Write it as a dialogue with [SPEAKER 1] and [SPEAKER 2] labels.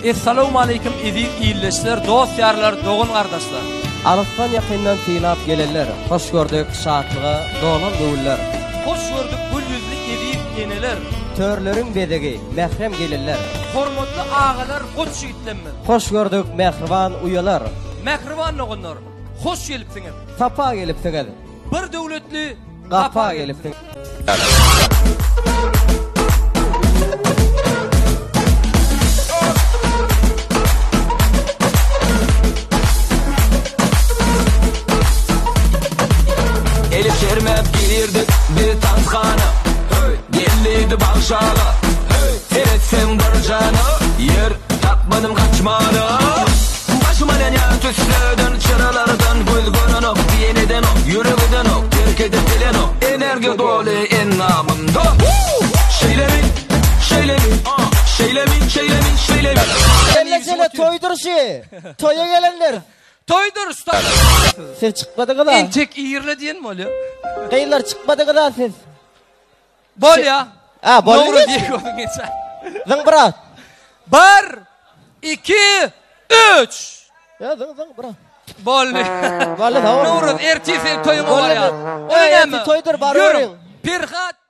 [SPEAKER 1] Essalawmaleýkim eziz ildeşler, dost ýarlar, dogan gardaşlar.
[SPEAKER 2] Alysdan ýakyndan sylap gelenler, Hoş gördük şatlyga dolan göwünler.
[SPEAKER 1] Hoş gördük gül ýüzli eziz eneler.
[SPEAKER 2] Törleriň bezegi, mährem gelinler.
[SPEAKER 1] Hormatly agalar, goç ýigitlemmiz.
[SPEAKER 2] Hoş gördük mähriban uýalar.
[SPEAKER 1] Mähriban doganlar, hoş gelipsiňiz.
[SPEAKER 2] Sapa gelipsiňiz.
[SPEAKER 1] Bir döwletli
[SPEAKER 2] gapa gelipsiňiz.
[SPEAKER 3] Elip sermäp girdik biz tanshana Geldi bagşaga Seretsem bir jana Ýer tapmadym gaçmana Başym aýlanýar tüsseden çyralardan Göz görenok diýen edenok Ýürek edenok terk edip bilenok Energiýa doly endamymda Şeýlemi şeýlemi Şeýlemi şeýlemi şeýlemi
[SPEAKER 2] Gelnejeler toýdur şi. Toýa gelenler.
[SPEAKER 1] Toýdur usta.
[SPEAKER 2] Siz çykmadyňyz-a.
[SPEAKER 1] Entek irle diýen bolýa.
[SPEAKER 2] Gyzlar çykmadyňyz-a siz.
[SPEAKER 1] Bolýa.
[SPEAKER 2] A, boldy.
[SPEAKER 1] Nowruz diýip geçer.
[SPEAKER 2] Zyň brat.
[SPEAKER 1] Bir, iki, üç.
[SPEAKER 2] Ýa zyň zyň brat.
[SPEAKER 1] Boldy.
[SPEAKER 2] Boldy, sag bol.
[SPEAKER 1] Nowruz ertir sen toýuňa
[SPEAKER 2] Boldy.
[SPEAKER 1] barýar.
[SPEAKER 2] Ey, ertir toýdur, baryberiň.
[SPEAKER 1] Perhat.